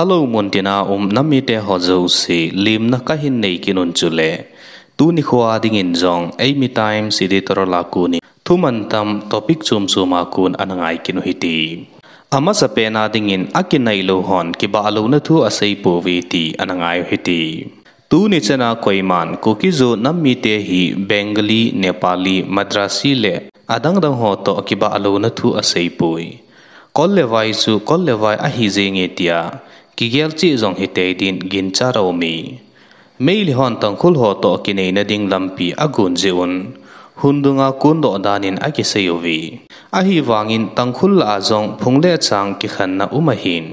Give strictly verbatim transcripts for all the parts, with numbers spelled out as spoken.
Hello, muntina um nam mite ho jouse, lemna kahin nei kit un chule. Tuni khoa dingin jong, Eimi Times editorial a konin thuman tam topic chom chom a kon ana ngai kit u hite. Amasapen a dingin akinailou hon kibahlouna thu asei pouve ti ana ngai u hite. Tuni chana koiman Kuki-Zo nam mite hi Bengali, Nepali, Madrasi le adang dang ho toh kibahlouna thu asei poi. Kol le vai chu kol le vai ahi jenge tia kigel cheh jong hitei din ginchat aum e. Meitei hon Tangkhul ho toh kineina ding lampi agon jeh un, hun dunga kondoh danin akisei uve. Ahivangin Tangkhul lah a jong phung le chang kikhenna um ahin,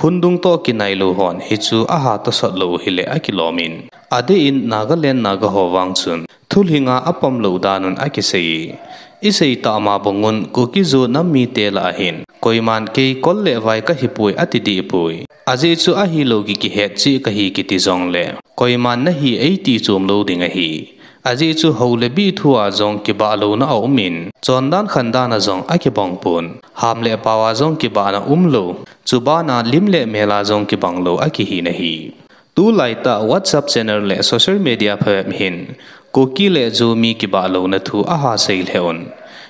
hun dung toh kinailou hon hichu aha tosot lou u hile akilom in, adeh in Nagaland Naga ho vang chun thulhinga apom lou dan un akisei e. Isei tah ma bang un Kuki-Zo nam mite lah a hin koiman kei kol le vai kahipoi ati deh poi. Ajeh chu ahilou ki kihet cheh kahi kiti jongle koiman nahi eiti chom lou ding ahi. Ajeh chu hou le bih thu a jong kibahlouna aum in, chondan khandan a jong akibang pon, ham le pao a jong kibahna umlou, chubana lim le mel a jong kibang lou akihi nahi. Tulaitah WhatsApp channel le social media phabep hin Kuki le Zomi kibahlouna thu aha sei lheh un,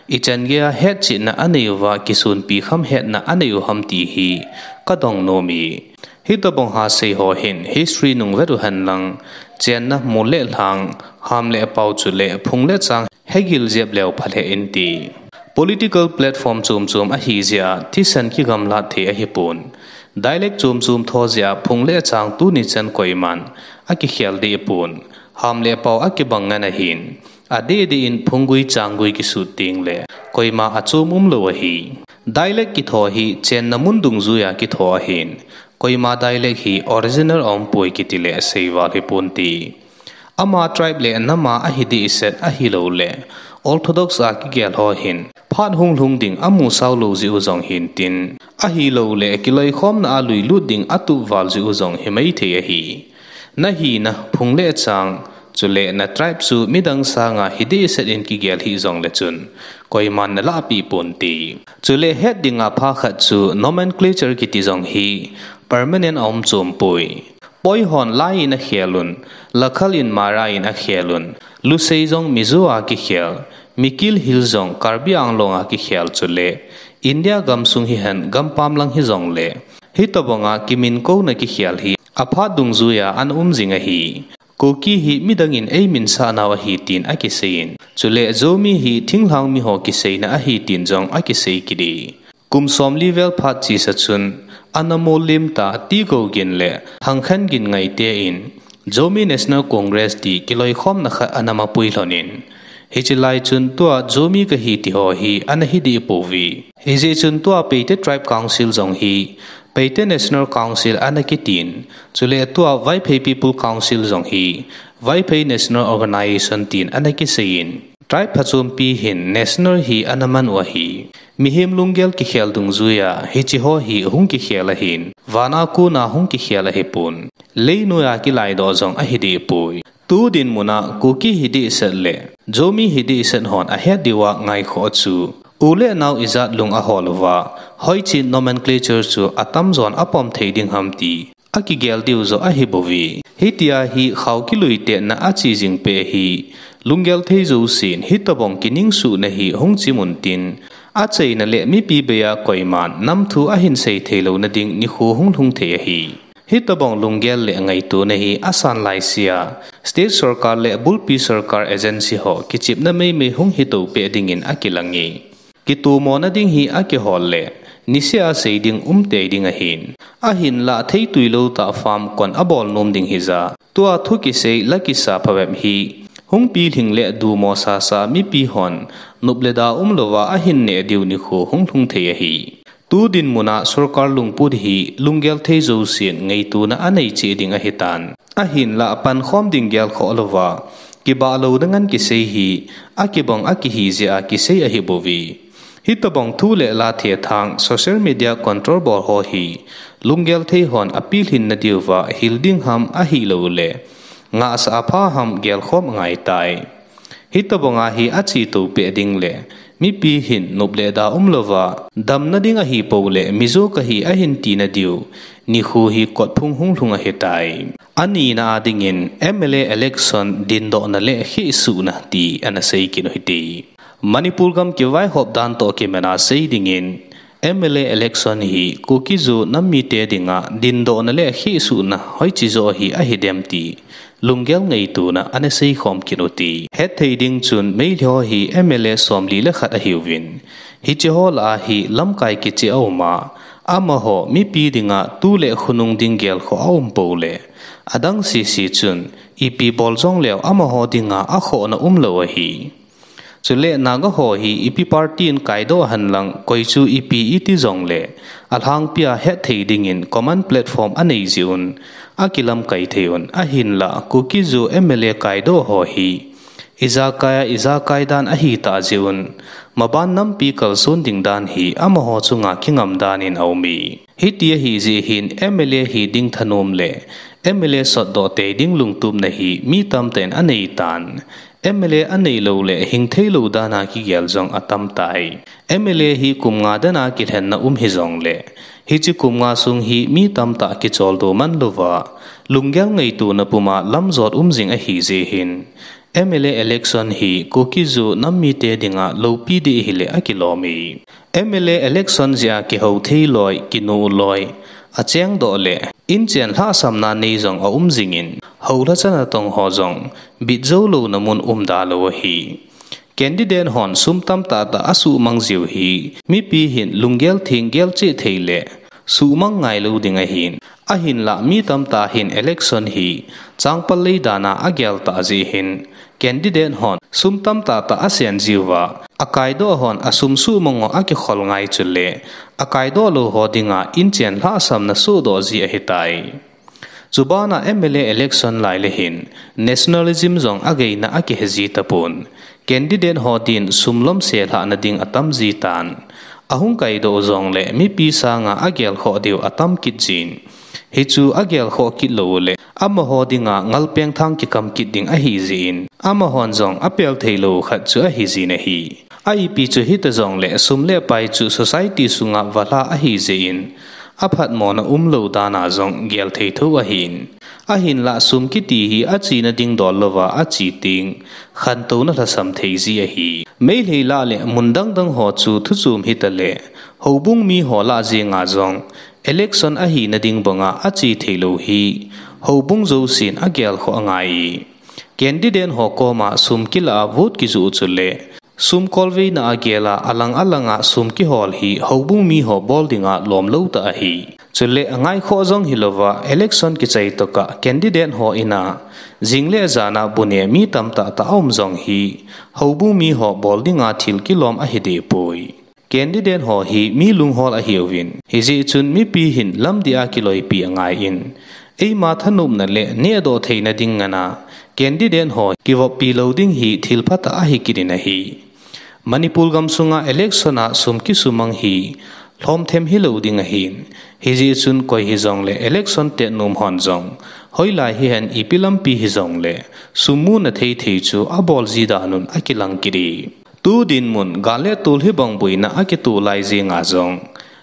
ichan geiya hetchetna anei uva kisonpi kham hetna anei u ham ti hi kadong nom e. Hitobang a sei ho hin history nung vet u henlang, chenna mol le lhang, ham le pao chule phung le chang hegil jep leu pha lheh inte. Political platform chom chom ahi jeh a thisan kigamlat thei ahipon. Dialect chom chom tho jeh a phung le chang tuni chan koiman akikhel deh pon. Ham le pao akibang ngen ahin, adeh deh in phunggui changgui kisut tengle koima achom umlou ahi. Dialect kitho hi chenna mun dungjuiya kitho ahin, koima dialect hi original aumpoi kitile seival hiponte. Ama tribe le nama ahi dehset ahiloule orthodox a kigel ho hin phat hunglhung ding amusao lou jeh u jong hintin, ahiloule kiloikhomna a luilut ding atup val jeh u jong himaithei ahi. Nahina phung le chang, chule na tribe chu midang sanga hi dehset in kigel hih jongle chun koiman nalahpeh ponte. Chule het dinga pha khat chu nomenclature kiti jong hi permanent aum chompoi. Poi hon Lai in akhel un, Lakhal in Mara in akhel un, Lusei jong Mizo a kikhel, Mikil Hill jong Karbi Anglong a kikhel chule India gamsung hihen gampam lang hijongle hitobanga kiminkouna kikhel hi aphat dungjuiya ana um jing ahi. Kuki hi midang in eiminsah nau ahi tin akiseiyin, chule Zomi hi thinglhang miho kiseina ahi tin jong akisei kit e. Kum somli vel phat chesa chun, ana mollim tah T. Gogin le Hangkhen Gingai te in Zomi National Congress ti kiloikhomna khat ana mapui lhonin, hiche lai chun tua Zomi kahi tiho hi ana hi deh pouve. Hijeh chun tua Paite Tribe Council jong hi Paite National Council ana kitin, chule tua Vaiphei People Council jong hi Vaiphei National Organisation tin ana kiseiyin, tribe phachompi hin national hi ana man u ahi. Mihem lunggel kikhel dungjuiya hicheho hi hung kikhel ahin, vana kona hung kikhel ahipon, leinoiya kilaidoh jong ahi deh poi. Tu dinmuna Kuki hi dehset le Zomi hi dehset hon ahet diuva ngaikhoh chu, u le nao ijat lung ahol uva, hoiche nomenclature chu atamjon apom thei ding ham ti akigel diu joh ahibouve. Hitia hi khao kilui tetna ache jing peh hi, lunggel thei jousen hitobang kiningsuhna hi hung chim untin, achaina le mipi beiya koiman namthu ahin sei theilouna ding nikho hung lhung thei ahi. Hitobang lunggel le ngaitona hi asan laisea, state sorkar le bulpi sorkar agency ho kichepna meimei hung hitou peh dingin akilang e. Kitomona ding hi akihol le, nisea sei ding umtei ding ahin. Ahinlah theitui lou tah farm kon abol nom ding hija, tua thu kisei la kisa phabep hi, hung pilhing le dumo sasa mipi hon, nop le da umlouva ahin neh diu nikho hung lhung thei ahi. Tu dinmuna sorkar lungput hi lunggel thei jousen ngaitona anei cheh ding ahitan. Ahinlah pankhom ding gelkhoh louva, kibahlouna ngen kisei hi, akibang akihi jeh a kisei ahibouve. Hitobang thu le la thethang social media control bol ho hi, lunggel thei hon apilhinna diuva hil ding ham ahiloule, ngahsah apha ham gelkhom angaitai. Hitobanga hi achetou peh ding le, Mipi hin nop le da umlouva, damna ding ahi pou le, Mizo kahi ahin tina diu, nikho hi kotphung hunglhung ahitai. Anina a dingin, M L A election dindohna le khehsuhna ti ana sei kit u hite. Manipur gam kivaihop dan toh kiman a sei dingin, M L A election hi Kuki Zo nam mite dinga dindohna le khehsuhna hoiche joh hi ahidem ti lunggel ngaitona ana seikhom kit u hite. Hetthei ding chun Meitei ho hi M L A somli le khat ahiuvin, hiche ho lah a hi lamkai kicheh aum a, amaho mipi dinga tu le khonung ding gelkhoh aum pou le, adang sese chun ipi bol jongleu amaho dinga akhohna umlou ahi. Chule Naga ho hi ipi party in kaidoh henlang, koi chu ipi iti jongle, alhangpia hetthei dingin common platform anei jeh un, akilamkai thei un, ahinlah Kuki Zo M L A kaidoh ho hi ijakai a ijakai dan ahitah jeh un, maban nampi kalson ding dan hi amaho chunga kingam dan in aume. Hiti ahijeh hin M L A hiding thanom le M L A sotdoh tei ding lungtupna hi mi tamtah in aneitan. M L A aneilou le hingtheilou dan a kigel jong atamtai. M L A hi kum nga dan a kilhenna um hijongle, hiche kum nga sung hi mi tamtah kicholdo manlouva, lunggel ngaitona puma lamjot um jing ahijeh hin, M L A election hi Kuki Zo nam mite dinga loupi deh hile akilome. M L A election jeh a kihou thei loi, kinu loi, achengdoh le, inchen lhahsamna nei jong aum jingin, houlhacha natong ho jong bitjou louna mun umda lou ahi. Candidate hon sum tamtah tah asuhmang jiu hi, mipi hin lunggel theng gelcheh thei le, suhmang ngailou ding ahin, ahinlah mi tamtah hin election hi changpal lei dan a agel tah jeh hin, candidate hon sum tamtah tah asen jiuva, akaidoh hon asum suhmang u akikhol ngai chule, akaidoh lou ho dinga inchen lhahsamna sohdoh ji ahitai. Chubana M L A election lai le hin, nationalism jong ageina akihe ji tapon. Candidate ho din sum lomse lhahna ding atam jitan. Ahung kaidoh jongle mipi sanga agelkhoh diu atam kit jin. Hichu agelkhoh kit lou le, amaho dinga ngalpengthang kikam kit ding ahijeh in, amahon jong apel theilou khat chu ahijin ahi. Aipi chu hita jongle sum le pai chu society sunga valha ahijeh in, aphatmona umlou dan a jong gel thei thou ahin. Ahinlah sum kiti hi achena ding dol louva ache teng, khantouna lhasam thei ji ahi. Meitei lah le mun dangdang ho chu thuchom hitale, houbung miho lah jenga jong, election ahina ding banga ache theilou hi, houbung jousen agelkhoh angaiye. Candidate ho koma sum kilah a vote kijoh u chule, sum kolveina agel a alang alanga sum kihol hi houbung miho bol dinga lomlou tah ahi. Chule angaikhoh jong hilouva election kichai tokah candidate ho ina, jing le jana bu ne mi tamtah tah aum jong hi, houbung miho bol dinga thil kilom ahidehpoi. Candidate ho hi mi lunghol ahiuvin, hijeh chun mipi hin lamdih a kiloipi angaiyin, eima thanopna le nehdoh theina ding ngana candidate ho kivoppi lou ding hi thil phatah ahi kit in ahi. Manipur gamsunga election a sum kisumang hi lhomthem hilou ding ahin, hijeh chun koi hijongle election tetnom hon jong, hoilai hihen ipi lampi hijongle, sum muna thei thei chu abol ji dan un akilang kit e. Tu dinmun gal le tol hibang boina akitoh lai jenga jong,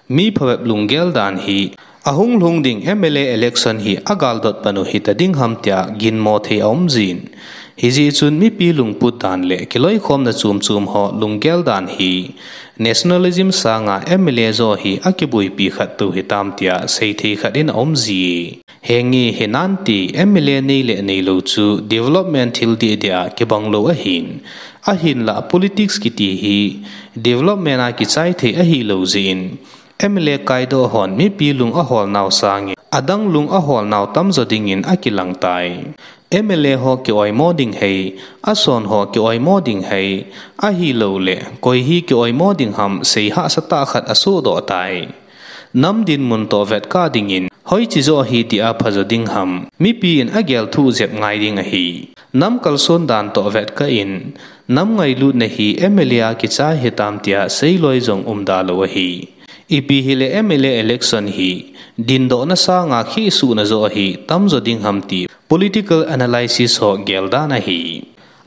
mi phabep lunggel dan hi ahung lhung ding M L A election hi agaldot pan u hita ding ham tia ginmo thei aum jin. Hijeh chun mipi lungput dan le kiloikhomna chomchom ho lunggel dan hi nationalism sanga M L A joh hi akiboipi khat tou hitam tia seithei khat in aum ji e. Henge hinante M L A nei le neilou chu development thil deh deh a kibang lou ahin. Ahinlah politics kiti hi development a kichai thei ahilou jeh in, M L A kaidoh hon mipi lung ahol nau sangin, adang lung ahol nau tamjo dingin akilang tai. M L A ho ki-oimo ding hei, ason ho ki-oimo ding hei, ahilouleh, koi hi ki-oimo ding ham, sei hahsa tah khat asohdoh tai. Nam dinmun toh vetkah dingin, hoiche joh hi dia phajo ding ham, mipi in agel thuh jep ngai ding ahi. Nam kalson dan toh vetkah in, nam ngailutna hi M L A a kichai hitam tia seiloi jong umda lou ahi. Ipi hileh M L A election hi, dindohna sanga khehsuhna joh hi tamjo ding ham ti political analysis ho geldan ahi.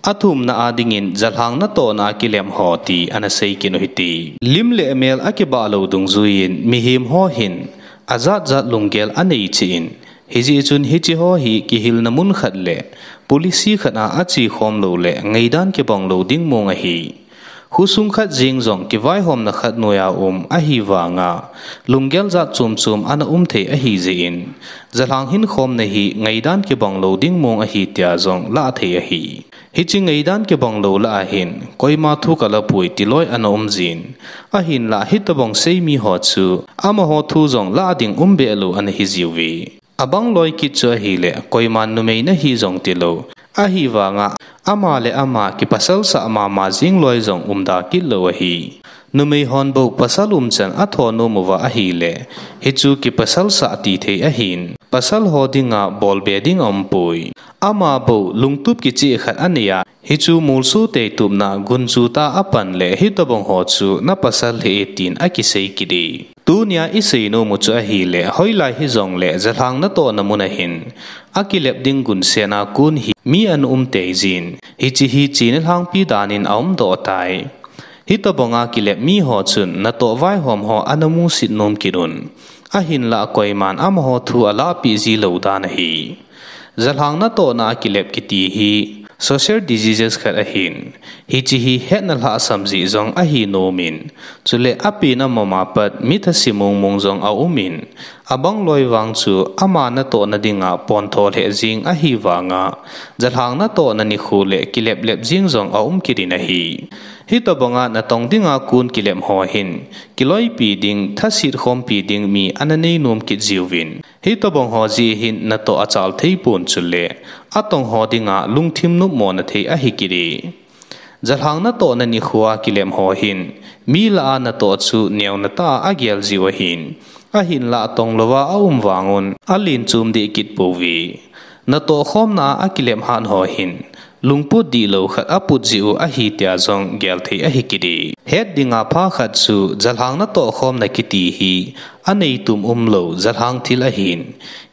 Athumna a dingin jalhang natohna a kilep ho ti ana sei kit u hite. Lim le mel akibah lou dungjuiyin mihem ho hin ajat jat lunggel anei cheh in, hijeh chun hiche ho hi kihilna mun khat le policy khat a achekhom lou le ngaidan kibang lou ding mong ahi. Khosung khat jeng jong kivaihomna khat noiya um ahivanga, lunggel jat chom chom ana um thei ahijeh in, jalhang hinkhomna hi ngaidan kibang lou ding mong ahi tia jong lah thei ahi. Hiche ngaidan kibang lou lah a hin, koima thu kalapoi tiloi ana um jin. Ahinlah hitobang sei mi ho chu, amaho thu jong lah ding um behlou ana hijiuve. Abang loi kit chu ahile, koiman numei nahi jong tilou. Ahivanga, ama le ama kipasalsah mama jing loi jong umda kit lou ahi. Numei hon bou pasal umchan atho nom uva ahile, hichu kipasalsah ti thei ahin, pasal ho dinga bolbe ding aumpoi. Ama bou lungtup kicheh khat anei a, hichu molso teitupna gunchu tah a apan le hitobang ho chu napasal hih e tin akisei kit e. Tunia isei nom u chu ahile, hoilai hijongle jalhang natohna mun a hin, akilep ding gunsetna kon hi mi ana um teijin, hiche hi chena lhangpi danin aumdoh tai. Hitobanga kilep mi ho chun natoh vaihom ho ana musit nom kit un. Ahinlah koiman amaho thu alahpeh ji lou dan ahi. Jalhang natohna a kilep kiti hi social diseases khat ahin, hiche hi hetna lhahsam jeh jong ahi nomin, chule apen amama pat mi thase mongmong jong aumin, abang loi vang chu ama natohna dinga pontho lheh jeng ahivanga, jalhang natohna nikho le kileplep jeng jong aum kit in ahi. Hitobanga natong dinga kon kilep ho hin, kiloipi ding, thaset khompi ding mi ana nei nom kit jiuvin, hitobang ho jeh hin natoh achal thei pon chule, atong ho dinga lungthim nopmona thei ahi kit e. Jalhang natohna nikhoa kilep ho hin, mi lah a natoh chu neona tah a agel jiu ahin, ahinlah tonglouva aum vangun, alen chom deh kit pouve. Natoh khomna a akilep hat ho hin, lungput dihlou khat aput jeh u ahi tia jong gel thei ahi kit e. Het dinga pha khat chu jalhang natoh khomna kiti hi, aneitum umlou jalhang thil ahin,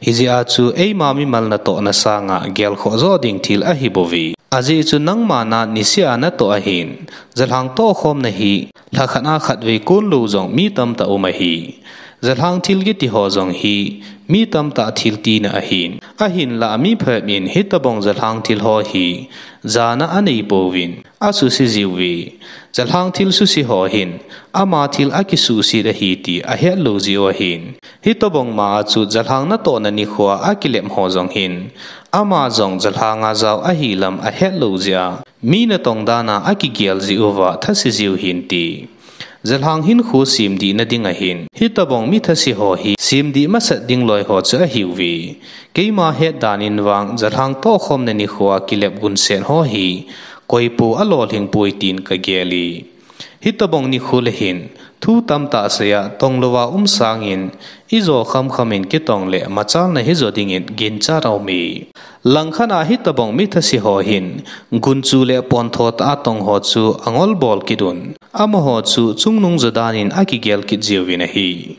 hijeh a chu eima mimal natohna sanga gelkhoh joh ding thil ahibouve. Ajeh chu nangma na niseh a natoh ahin, jalhang tohkhomna hi, lhakhat a khatvei konlou jong mi tamtah um ahi. Jalhang thil kiti ho jong hi, mi tamtah thil tina ahin, ahinlah mi phabep in hitobang jalhang thil ho hi, jana anei pouvin, asuse jiuve. Jalhang thil suse ho hin, ama thil akisuhset ahi ti ahetlou jeh u ahin, hitobang ma a chu jalhang natohna nikhoa akilep ho jong hin, ama jong jalhanga jao ahilam ahetlou jeh a, mi natong dana akigel jeh uva thase jiu hinte. Jalhang hinkho semdihna ding ahin, hitobang mi thase ho hi semdih masat ding loi ho chu ahiuve. Keima het danin vang jalhang tohkhomna nikhoa kilep gunset ho hi, koipo alolhing poi tin kagel e. Hitobang nikho le hin, thu tamtah seiya tonglouva um sangin, ijo khamkham in kitong le machalna hijo dingin ginchat aume. Langkhat a hitobang mi thase ho hin, gunchu le pontho tah a tong ho chu angolbol kit un, amaho chu chungnung jo danin akigel kit jiuvin ahi.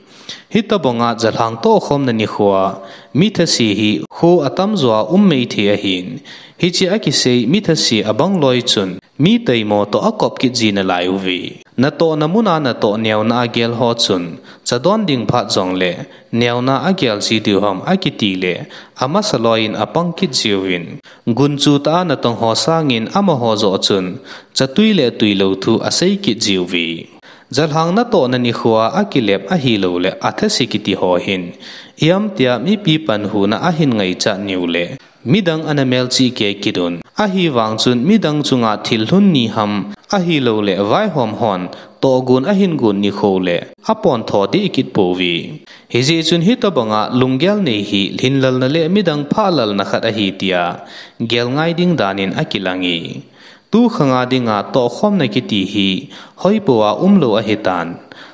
Hitobanga jalhang tohkhomna nikhoa mi thase hi kho atamjoa um mei thei ahin, hiche a kisei mi thase abang loi chun mi taimo toh akop kit ji nalai uve. Natohna muna natoh neona agel ho chun, cha don ding phat jongle, neona agel ji diu ham akiti le, amasa loiyin apang kit jiuvin, gunchu tah a natong ho sangin amaho joh chun, chatwi le twilou thu asei kit jiuve. Jalhang natohna nikhoa akilep ahilouleh athase kiti ho hin, ihamtia mipi panhuna ahin ngaichat niu le, midang ana melchih kei kit un. Ahivang chun midang chunga thil lhun ni ham, ahilouleh vaihom hon tohgon ahin gon nikho le, apontho deh kit pouve. Hijeh chun hitobanga lunggel nei hi lhinlalna le midang phahlalna khat ahi tia, gel ngai ding danin akilang e. Tu khanga dinga tohkhomna kiti hi hoipou a umlou ahitan.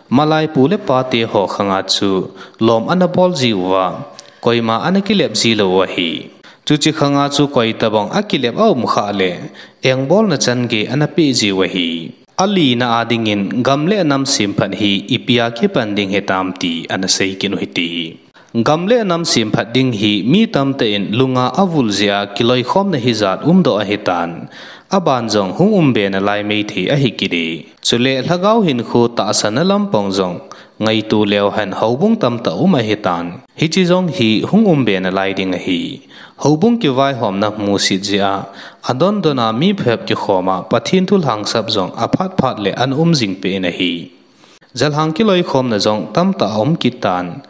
Malai pu le pate ho khanga chu lom ana bol jiuva, koima ana kilep jilou u ahi. Chuche khanga chu koitobang akilep aum khah le, engbolna chan gei ana peh jiu ahi. Alina a dingin gam le nam semphat hi ipia kipan ding hitam ti ana sei kit u hite. Gam le nam semphat ding hi mi tamtah in lunga avul jeh a kiloikhomna hijat umdoh ahitan. aban jong hung umbe nalai maithei ahi kit e. Chule lhagao hinkho tahsanna lampang jong ngaito leu hen houbung tamtah um ahitan. Hiche jong hi hung umbe nalai ding ahi. Houbung kivaihomna musit jeh a, adondon a mi phabep kikhom a Pathen thu lhangsap jong aphat phat le ana um jing peh in ahi. Jalhang kiloikhomna jong tamtah aum kit tan.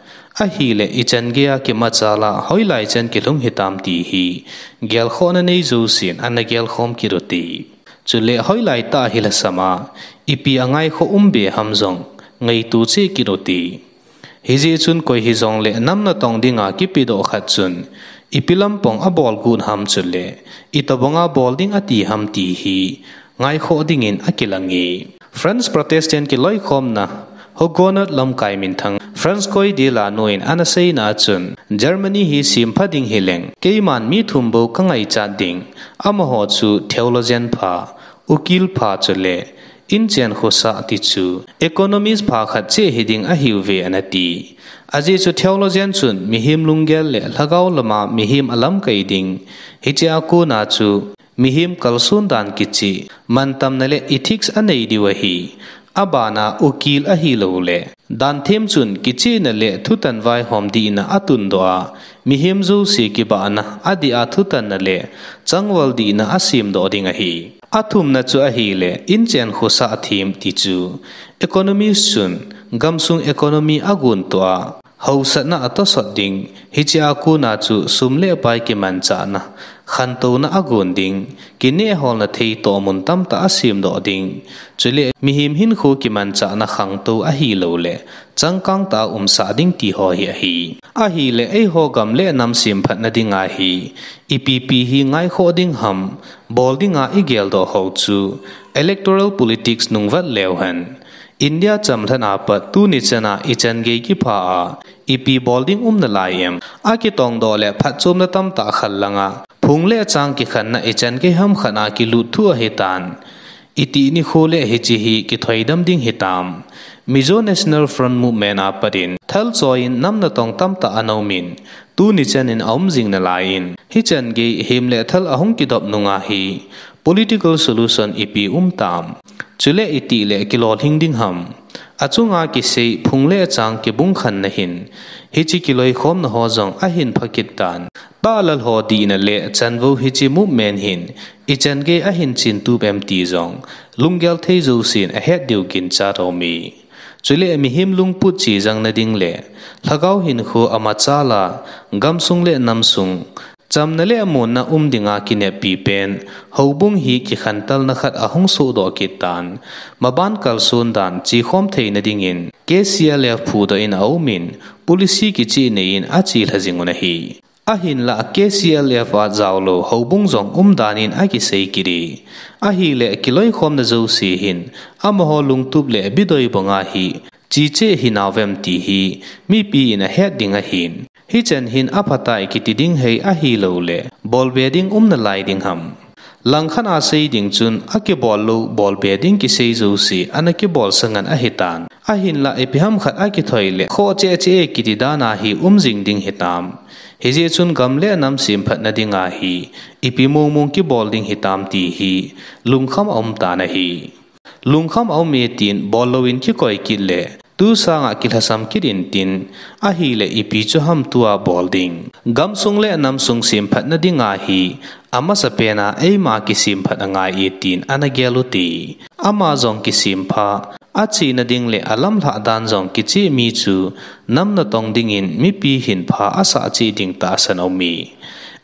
Ahile ichan gei a kimachal a hoilai chan kilhung hitam ti hi gelkhohna nei jousen ana gelkhom kit ute. Chule hoilai tah hi lhasam a ipi angaikhoh umbe ham jong ngaito cheh kit ute. Hijeh chun koi hijongle nam natong dinga kipedoh khat chun ipi lampang abol got ham chule itobanga bol ding ati ham ti hi ngaikhoh dingin akilang e. France Protestant kiloikhomna Huguenot lamkai minthang François de Lannoy in ana seina a chun, Germany hi sempha ding hileng keiman mi thum bou kangaichat ding, amaho chu theologian pha, ukil pha chule inchen khosah ti chu economist pha khat cheh hiding ahiuve ana ti. Ajeh chu theologian chun mihem lunggel le lhagao lama mihem alamkai ding, hichea kona chu mihem kalson dan kicheh, mantamna le ethics anei diu ahi. Abana ukil ahiloule danthem chun kichehna le thutan vaihom dihna atundoh a, mihem jouse kibahna adih a thutanna le changval dihna asemdoh ding ahi. Athumna chu ahile inchen khosah them ti chu economist chun gamsung economy agontoh a, hausatna atosot ding, hichea kona chu sum le pai kimanchahna khantouna agon ding, kinehholna thei tohmun tamtah asemdoh ding, chule mihem hinkho kimanchahna khangtou ahiloule changkang tah a umsah ding ti ho hi ahi. Ahile eiho gam le nam semphatna dinga hi ipipi hi ngaikhoh ding ham, bol dinga igeldoh ho chu electoral politics nungvet leu hen, India chamlhatna pat tuni chana ichan gei kipha a ipi bol ding um nalai em? Akitongdoh le phatchomna tamtah khal langa phung le chang kikhenna ichan gei ham khat a kilut thu ahitan. Iti nikho le hiche hi kithoidam ding hitam? Mizo National Front Movement a pat in thalchoi in nam natong tamtah ana um in, tuni chan in aum jing nalai in, hichan gei hem le thal ahung kidop nunga hi political solution ipi um tam? Chule itih le kilolhing ding ham? Achunga kisei phung le chang kibungkhenna hin hiche kiloikhomna ho jong ahin phakit tan. Tahlel ho dihna le chanvou hiche movement hin ichan gei ahin chintup em ti jong lunggel thei jousen ahet diu ginchat aum e. Chule mihem lungput chejangna ding le lhagao hinkho amachal a gamsung le namsung chamna le monna um dinga kineppi pen houbung hi kikhantelna khat ahung sohdoh kit tan. Maban kalson dan chekhom theina dingin K C L F phudoh in aum in, policy kicheh nei in achelha jing un ahi. Ahinlah K C L F a jaolou houbung jong umdan in akisei kit e. Ahile kiloikhomna jouse hin amaho lungtup le bidoi banga hi checheh hinauvem ti hi mipi in ahet ding ahin, hichan hin aphatai kiti ding hei ahiloule bolbe ding um nalai ding ham? Langkhat a sei ding chun akibol lou bolbe ding kisei jouse ana kibolsa ngen ahitan. Ahinlah ipi ham khat akithoi le khoh cheh cheh e kiti dan a hi um jing ding hitam? Hijeh chun gam le nam semphatna dinga hi ipi mongmong kibol ding hitam ti hi lungkham aumtan ahi. Lungkham aum e tin bol louvin kikoi kit le tu sanga kilhasam kit intin, ahile ipi chu ham tua bol ding? Gamsung le namsung semphatna dinga hi amasapen a eima kisemphat angai e tin ana gel ute. Ama jong kisempha, achena ding le alamlhah dan jong kicheh mi chu nam natong dingin mipi hin pha asah cheh ding tahsan aum e.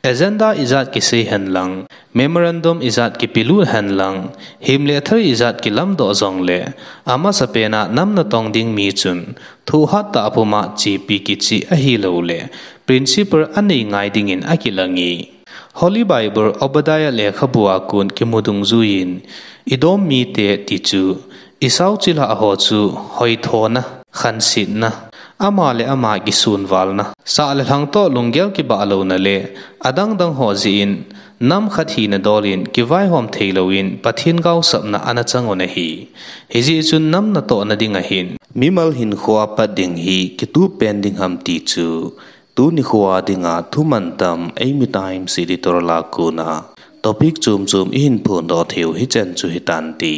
Agenda ijat kisei henlang, memorandum ijat kipelut henlang, hem le thal ijat kilamdoh jongle, amasapen a nam natong ding mi chun thohhat tah puma chepi kicheh ahiloule principle anei ngai dingin akilang e. Holy Bible Obadiah lekhabu a kon kimu dungjuiyin, Edom mite ti chu Esau chilhah ho chu hoithona, khansetna, ama le ama kisunvalna, sah le lhang toh lunggel kibah louna le adangdang ho jeh in nam khat hina dol in kivaihom theilouvin Pathen gaosapna ana chang un ahi. Hijeh chun nam natohna ding ahin, mimal hinkho a pat ding hi kitup pen ding ham ti chu tuni khoa dinga thumantam Eimi Times editorial a kona Topic chom chom ihin phondoh theiyu hichan chu hitante.